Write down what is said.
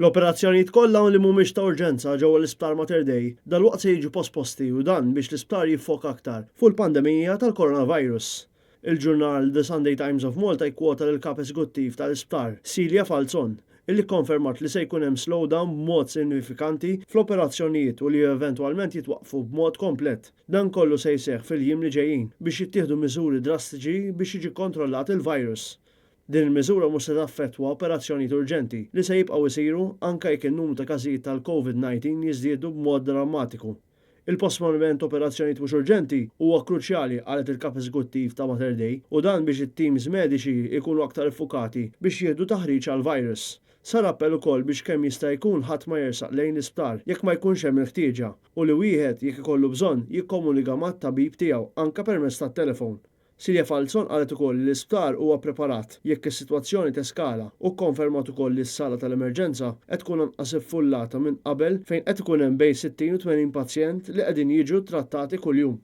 L-operazzjonijiet kollha li mhumiex ta' urġenza ġewwa l-Isptar Mater Dei dalwaqt se jiġu posposti u dan biex l-isptar jiffoka aktar fuq il-pandemija tal-coronavirus. Il-ġurnal The Sunday Times of Malta jkwota lill-Kap Eżekuttiv tal-Isptar, Celia Falzon, illi kkonfermat li se jkun hemm slowdown b'mod sinifikanti fl-operazzjonijiet u li eventwalment jitwaqqfu b'mod komplet. Dan kollu se jseħħ fil-jiem li ġejjin biex jittieħdu miżuri drastiċi biex jiġi kkontrollat il-virus. Din il-miżura mhux se taffettwa operazzjonijiet urġenti li se jibqgħu jsiru anke jekk in-numru ta' każijiet tal-COVID-19 jiżdiedu b'mod drammatiku. Il-posponiment operazzjonijiet mhux urġenti huwa kruċjali, qalet il-Kap Eżekuttiv ta' Mater Dei, u dan biex it-teams mediċi jkunu aktar iffukati biex jieħdu taħriġ għall-virus. Sar appell ukoll biex kemm jista' jkun ħadd ma jersaq lejn l-isptar jekk ma jkunx hemm il-ħtieġa u li wieħed jekk ikollu bżonn jikkomunika mat-tabib tiegħu anke permezz tat-telefon. Celia Falzon qalet ukoll li l-isptar huwa ppreparat jekk is-sitwazzjoni teskala u kkonfermat ukoll li s-sala tal-emerġenza qed tkun anqas iffullata minn qabel fejn qed ikun hemm bejn 60 u 80 pazjent li qegħdin jiġu ttrattati kuljum.